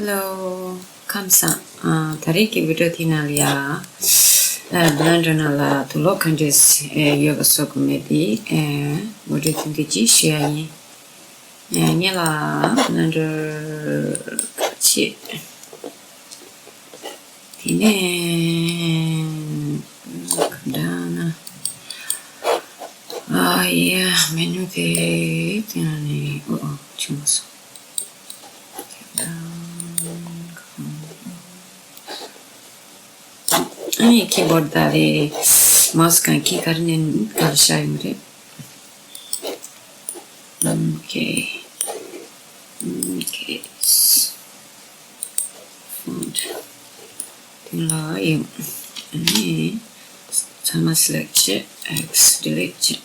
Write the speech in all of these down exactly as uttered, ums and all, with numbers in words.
Hello, ཁམས་བཟང་། ཨ། ད་རེས་ཀྱི་བི་ཌི་ཡོ་དེའི་ནང་ལ་ཡ། ཨ། Blender ནང་ལ་དུག་ལོག་ག་འདྲས་ཡོད་པ་བཟོ་དགོས་མེད་དེ། ཨ། ངོ་སྤྲོད་ཐུང་ཐུང་ཅིག་ཞུ་ཡ་ཡིན། ཨ། ངེད་ལ་Blender ཁ་ཕྱེ། དེ་ནས་ག་འདྲ་ན། ཨ་ཡ། མེ་ནུ་དེ་དེ་ནས་ཨོ་ཨོ་བྱུང་སོང་། ཨ་ནི་ཁི་བོར་ཌི་ད་རེད། མའོ་སི་གང་ཁྱི་ག་རེ་ནས་ག་རེ་བཞག་ཡོང་རེད། ཨོ་ཁེ། ཨོ་ཁེ། Font དེ་ལ་ཡོང་། ཨ་ནི་ཚང་མ་སི་ལེག་བྱེད། X ཌི་ལིཊ་བྱེད།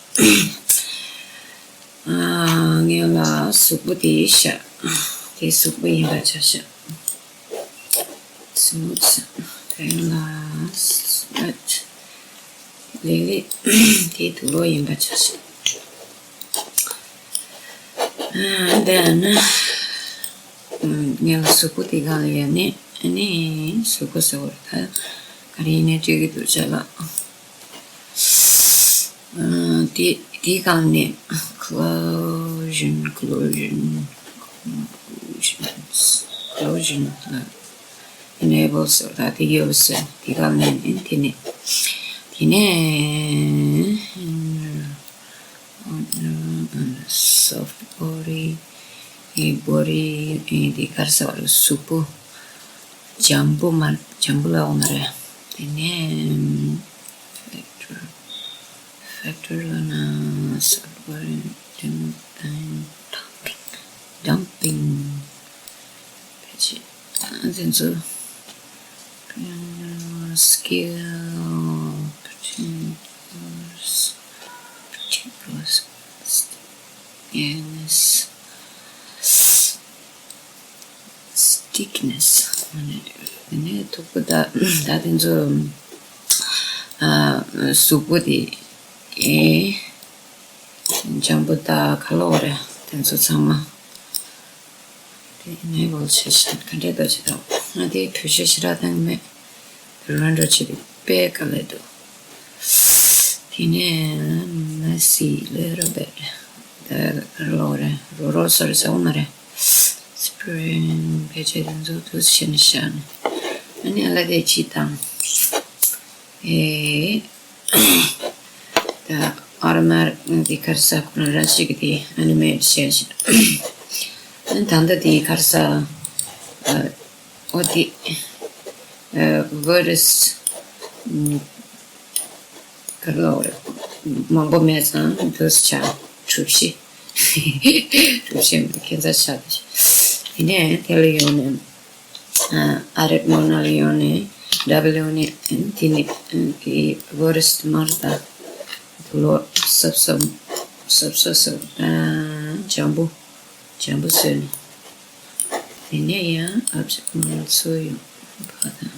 ཨ། ངེད་ལ་གཟུགས་པོ་དེ་བཞག་དེ་གཟུགས་པོ་ཡིན་པ་ཆ་བཞག་གཟུགས་དེ་ལ་སི་ལེག་ལེ་ལེ་དེ་དུག་ལོག་ཡིན་པ་ཆ་བཞག་ཨ། དེ་ནས་ངེད་ལ་གཟུགས་པོ་དེ་ག་ལ་ཡ་ནི། ཨ་ནི་གཟུགས་པོ་ཟེར་བ་ད་ག་རེ་ཡིན་ནའི་འགྲིག་གི་འདུག་ཅ་ལག་ཨ། དེ་དེ་ག་ལ་ནི་ཀློ་ཞན་ཀློ་ཞན་ཀློ་ཞན་ཀློ་ཞན་ལ་ཨེ་ནེ་བལ་ཟེར་བ་ད་དེ་ཡོད་ཟེར། དེ་ག་ལ་ནི་དེ་ནི་དེ་ནས། Soft body, body དེ་ག་རེ་ཟེར་བ་རེད། གཟུགས་པོ་འཇམ་པོ་མ་འཇམ་པོ་ལབ་ཡོང་ན་རེད། དེ་ནས་factor factor ལབ་ན་soft body dumping dumping ཕལ་ཆེར། དེ་ཚོ་skill particulars particulars stickiness stickiness ནས་ཐུག་པ། ད་ད་དེ་ཚོ་ཨ་གཟུགས་པོ་དེ་ཨེ་འཇམ་པོ་ད་ག་ལོག་རེད། དེ་ཚོ་ཚང་མ། དེ་ཨེ་ནེ་བལ་བྱས་ཤིང་ག་འདྲས་འདུག་ཅེས་དང་། ང་དེ་འགྲེལ་བཤད་ཞེ་དྲག་གཏོང་གི་མེད། རོ་རོ་བྱེད་དུས་དཔེ་དཀའ་ལས་འདུག་དེ་ནས་messy little bit ད་རོ་རེ་རོ་རོ་སོ་རེ་ཟ་འོ་ན་རེ། Spring ཕལ་ཆེར་དེ་ཚོ་དུས་ཤེས་ནས་བཞག་ནས། ཨ་ནི་ཨ་ལ་དེ་ཅི་དང་། ཨེ། ད་ཨོ་ཊོ་མེ་ཊིག་དེ་ག་རེ་ཟེར། ཁོ་རང་རང་བཞིན་གྱིས་དེ་ཨ་ནི་མེཊ་བྱས་ཤིང་། ཨ་ནི་ད་ལྟ་དེ་ག་རེ་ཟེར། ཨ། ཨོ་དེ། ཨ། བི་རི་སི། ཨ། ག་རེ་ལབ་དགོས་རེད། མང་པོ་མེད་ཙང་འདུག་སེ་བྱས། གྲུ་བཞི། གྲུ་བཞི་མ་ཁྱད་མཚར་ཆགས་ཏེ། དེ་ནས་དེ་ལ་ཡོང་ནས། ཨ། ཨ་རེད་མོ་ན་ལ་ཡོང་ནས་ཌབ་ལིའུ་ནས་དེ་ནས་ཀྱི་བི་རི་སི་མར་དང་དུག་ལོག་སོབ་སོབ་སོབ་སོབ་སོབ་དང་འཇམ་པོ་འཇམ་པོ་བཟོས་ནས། དེ་ནས་ཡང་ཨབ་ཇེག་མང་ཚོ་ཡོང་བ་དང་།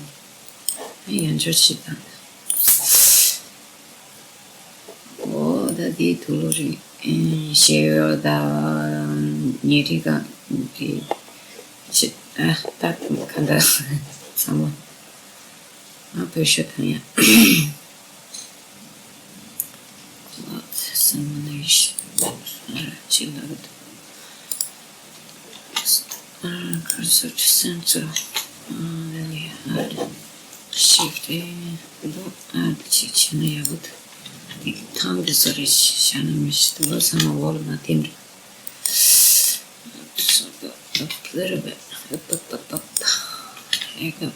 ཡང་འབྱོར་བྱེད་དང་། འོ་ད་དེའི་དུག་ལོག་རིང་ཨེ་ཞེས་ཡོད་ད། ཉེ་རིགས་གང་གི་ཆེད་ཨ་ད་གང་ད་ཚང་མ་ཨ་བོད་ཤོད་དང་ཡང་། Cloth examination ཨ་ཅི་ལབ་འདུག་ཨ་ཁར་སོ་ཆུ་སེམས་ཚོ་ཨ་ལས་ཨ་ཤིབ་ཏེ་འདུག་ཨ་ཅི་བྱས་ན་ཡག་པོ་འདུག་དེ་ཐང་གི་བཟོ་རེ་བྱས་ན་མི་ཤེས་འདུག་ཚང་མ་འོག་ལ་མ་བསྟན་རེད། Up, up, up, up, up, up. ཡ་དེ།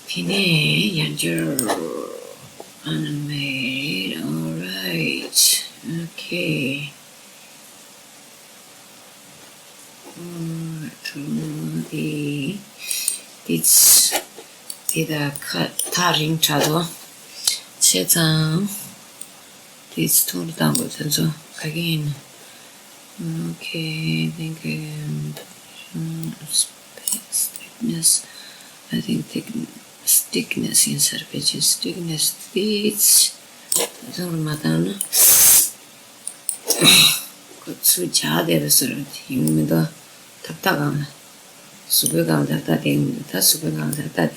དེ་ནས་ཡང་བསྐྱར། Animate. Alright. Okay. ཨོ། དེ་དེ་དེ་ད་ཁ་ཐག་རིང་དྲགས་འདུག་བྱས་ཙང་དེ་ཐུང་རུ་བཏང་དགོས། དེ་ཚོ་ག་གི་ཡིན། Okay, thank you. Space thickness. I think thick stickiness ཡིན་ས་རེད། ཕལ་ཆེར་stickiness དེ་ཐུང་རུ་མ་བཏང་ན། ཚུར་བྱ་བསྡད་པ་ཟེར་ཡོང་མི་འདུག་ཐབ་ཐག་སྒང་ལ། གཟུགས་པོའི་སྒང་ལ་ཐབ་ཐག་དེ་མི་འདུག་ད་གཟུགས་པོའི་སྒང་ལ་ཐབ་ཐག་དེ།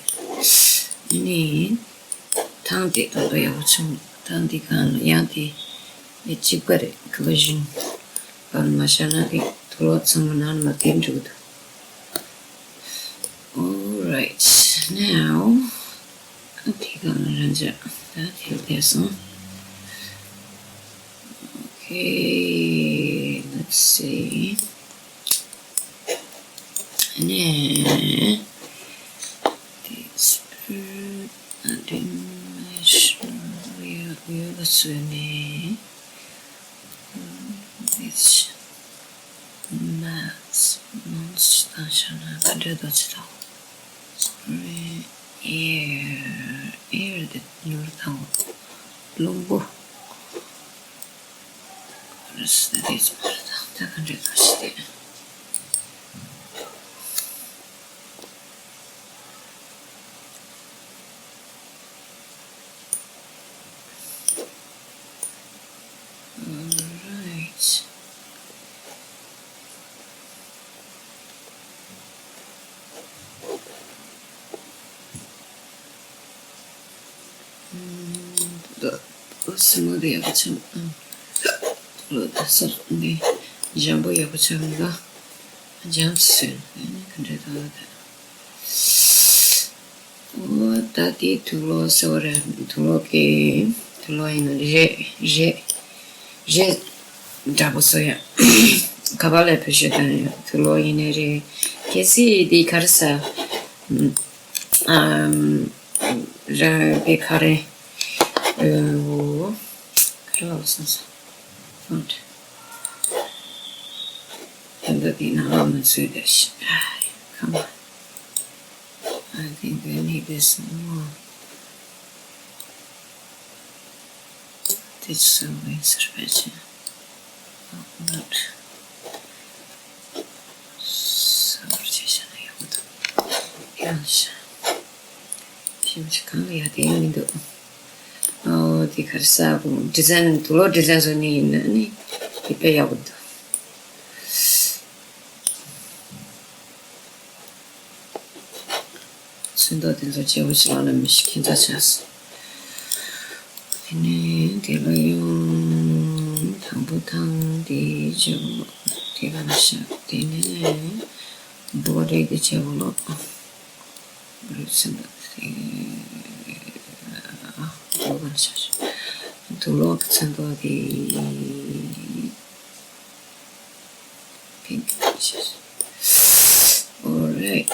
ཨ་ནི། ཐང་དེ་ད་དུང་ཡག་པོ་བྱུང་། ཐང་དེ་སྒང་ལ་ཡང་དེ་ནི་གཅིག་པ་རེད། ག་པར་བཞིན་པར་མ་བཞག་ན་དེ་དུག་ལོག་ཚང་མ་ནང་ལ་མར་འདིར་འགྲོ་གི་འདུག Alright, now དེ་སྒང་ལ་རང་འཇགས་ད་དེ་བསྡད་སོང་། Okay, let's see. ཨ་ནི། This bird, I didn't mention you, you was with me. This mask, monster, ག་འདྲ་འདུག་ཅི་དང་། Air, air དེ་ཉུང་དང་། རླུང་བུ། What is this? ད་ག་འདྲ་འདུག་ཅི་དེ། Alright. ད་སེམས་པ་དེ་ཡག་པོ་བྱུང་། ཨ། ལོ་ད་སར་འདི་འཇམ་པོ་ཡག་པོ་བྱུང་། ད་འཇམ་སོན་ནི་ག་འདྲ་ད་ད། འོ་ད་དེ་དུག་ལོག་ཟེར་བ་རེད། དུག་ལོག་གི་དུག་ལོག་ཡིན་ན་རེད་རེད་རེད། འདྲ་པོ་བཟོ་ཡ། ག་པ་ལ་བེད་སྤྱོད་བཏང་ཡ། དུག་ལོག་ཡིན་ནའི་རེད། གལ་སྲིད་དེ་ག་རེ་ཟ། ཨམ། རང་གི་ག་རེ། ཨོ། ག་རེ་ལབ་སོང་ས། ཧོན། ད་ལྟ་དེ་ནང་ལོགས་ནས་བཟོས་བསྡད་ཤག Come on. I think I need this more. This is so insufficient. Oh, not. སོར་ཆེ་ཤ་ན་ཡག་པོ་འདུག་ཡང་ཤ། ཞིམ་ཞིག་གང་ལ་ཡག་དེ་ཡང་མི་འདུག་ཨོ་དེ་ག་རེ་ཟ། ཌི་ཛའིན་དུག་ལོག་ཌི་ཛའིན་བཟོ་ནི་ཡིན་ན་ནི་དེ་དཔེ་ཡག་པོ་འདུག་ཚོན་མདོག་དེ་ཚོ་བརྗེ་པོ་ཞིག་ལ་ལ་མི་ཞིག་ཁྱད་མཚར་ཆགས་སོང་། དེ་ནས་དེ་ལ་ཡང་དང་པོ་ཐང་དེ་བརྗེ་པོ་དེ་ག་ལ་བཞག་དེ་ནས་བོ་རེ་དེ་བརྗེ་པོ་ལོག་བོ་རེ་ཚོན་མདོག་དེ་བོ་ག་ལ་བཞག་དུག་ལོག་ཚོན་མདོག་དེ། Pink. Alright.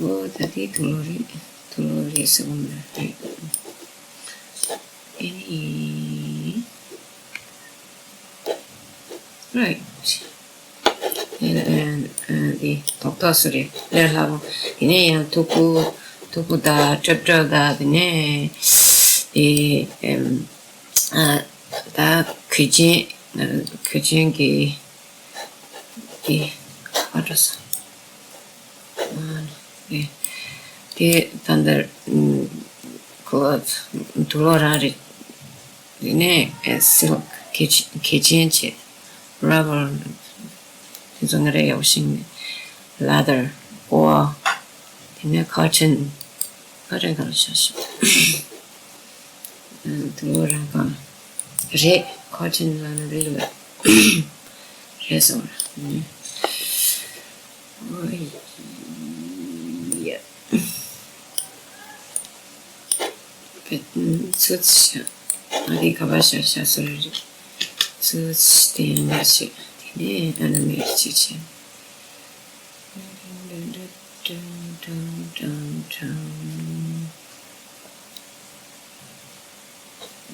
ཨོ་ད་དེ་དུག་ལོག་རེད། དུག་ལོག་རེད་ཟེར་བ་མ་རེད། Any. Right. དེ་ཐོག་ཐོག་སུ་རེད་ལས་སླ་པོ། དེ་ནས་ཡང་ཐུག་པོ་ཐུག་པོ་དང་ཀྲབ་ཀྲབ་དང་དེ་ནས་དེ་ཨ་ད་གོས་ཆེན་གོས་ཆེན་གྱི་དེ་ཨ་འགྲོ་ས་དེ་དེ་ད་འདིར་ཁོ་དུག་ལོག་རང་རེད། དེ་ནས་ཨེ་སིལ་ཁ་གོས་ཆེན་བྱས། ར་བར་དེ་ཚོ་ང་རས་ཡག་པོ་ཤེས་ནས། ལེ་དར་ཀོ་ཨ། དེ་ནས་ཁོ་ཊོན། ཁོ་ཊོན་ག་ལ་ཆགས་ཤག་དུག་ལོག་རང་གང་རེད། ཁོ་ཊོན་ལ་ན་རེད་ལ་རེད་སོང་ར། ཨོ་ཡ། ཚོད་ཤ། ང་རེ་ག་པར་ཤ་ཤ་སོ་རེ་རེ། ཚོད་ཤ་དེ་ཡང་ཤ། དེ་ནས་ཨ་ན་མེ་ཤ་ཤ།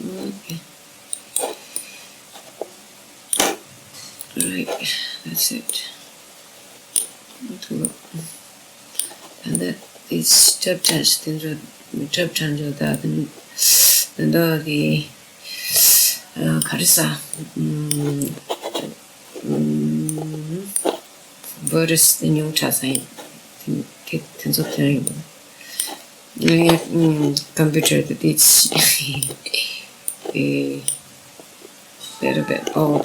Okay. Right, that's it. ད་ལྟ་དེ་ཊབ་ཊབ་དེ་ཚོ་ཊབ་ཊབ་འཇོག་ད་དེ་ད་ལྟ་དེ་ག་རེ་ཟ། བྷའི་རས་དེ་ཉུང་དྲགས་ས་ཡིན། དེ་དེ་ཚོ་ཐོན་ཡོད། ངའི་ཀམ་པུ་ཊར་དེ་དེ་ཨེ། བེ་རུ་བེ་ཨོ།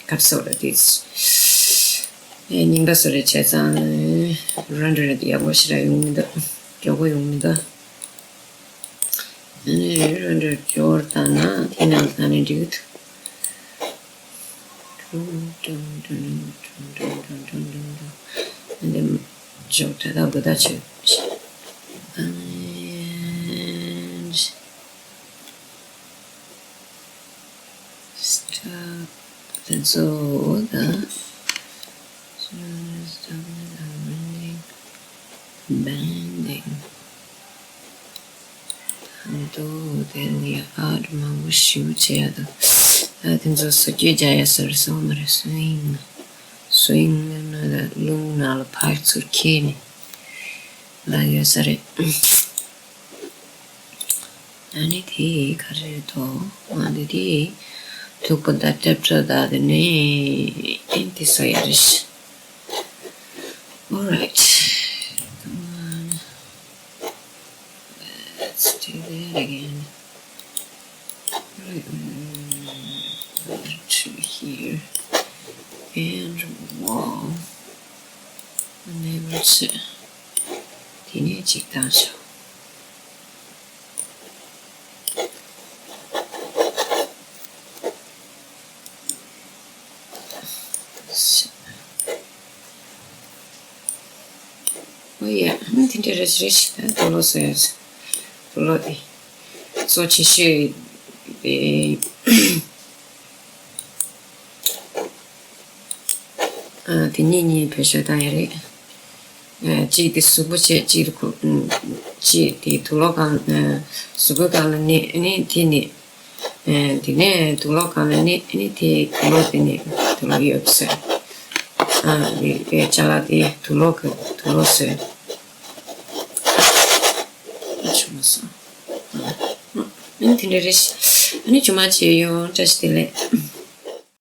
ཁབ་སོ་ར་དེ། ཨེ་རྙིང་པ་སོ་རེ་བྱས་ཙང་རན་རེ་རེ་དེ་ཡག་པོ་ཞེ་དྲག་ཡོང་མི་འདུག་མགྱོགས་པོ་ཡོང་མི་འདུག་ཨ་ནི་རན་རེ་འབྱོར་བཏང་ན་དེ་ནང་ལ་ནི་འགྲིག་གི་འདུག་འདི་འཇོག་དྲ་དག་དགོས་ད་ཆོད། Stop. དེ་ཚོ་ད། Bending. ད་དུང་དེ་ནི་ཨར་མང་པོ་ཞིག་བྱེད་ཡ་འདུག་ད་དེ་ཚོ་བཟོ་བཅོས་རྒྱག་ཡ་ཟེར་སོང་མ་རེད། སུ་ཝིང་། སུ་ཝིང་ལབ་ན་ད་རླུང་ནང་ལ་ཕར་ཚུར་འཁྱེར་ནས་ལབ་ཡོད་ས་རེད། ཨ་ནི་དེ་ག་རེ་རེད་དོ། ཨ་འདི་དེ་ཐུག་པ་ད་ལྟེབ་ཁྲ་ད་དེ་ནས་ཨེ་འདི་ས་ཡ་རེད། Alright. Come on. Let's do that again. Right, mm, right here. And wall. And then let's see. དེ་ནས་གཅིག་བཏང་ཤོག་ཨོ་ཡ། ཨ་ནི་དེ་འདྲ་རེད་རེད། ད་དུག་ལོག་བཟོ་ཡ། དུག་ལོག་དེ་གཙོ་ཆེ་ཤོས་དེ། ཨ་དེ་གཉིས་གཉིས་བེད་སྤྱོད་བཏང་ཡ་རེད། ཨ་གཅིག་དེ་གཟུགས་པོ་བྱས། གཅིག་དེ་ཁུ་ཨ་གཅིག་དེ་དུག་ལོག་སྒང་ཨ་གཟུགས་པོའི་སྒང་ལ་ནི་ཨ་ནི་དེ་ནི། ཨ་དེ་ནས་དུག་ལོག་སྒང་ལ་ནི་ཨ་ནི་དེ་དུག་ལོག་དེ་ནི་དུག་ལོག་ཡོད་ཟེར། ཨ་དེ་དེ་ཅ་ལག་དེ་དུག་ལོག་གི་དུག་ལོག་ཟེར། ཨ་ཆུ་མ་སོང་། ཨ་ནི་དེ་འདྲ་རེད། ཨ་ནི་ཆུ་མ་བྱས་ཡོང་། བཀྲ་ཤིས་བདེ་ལེགས།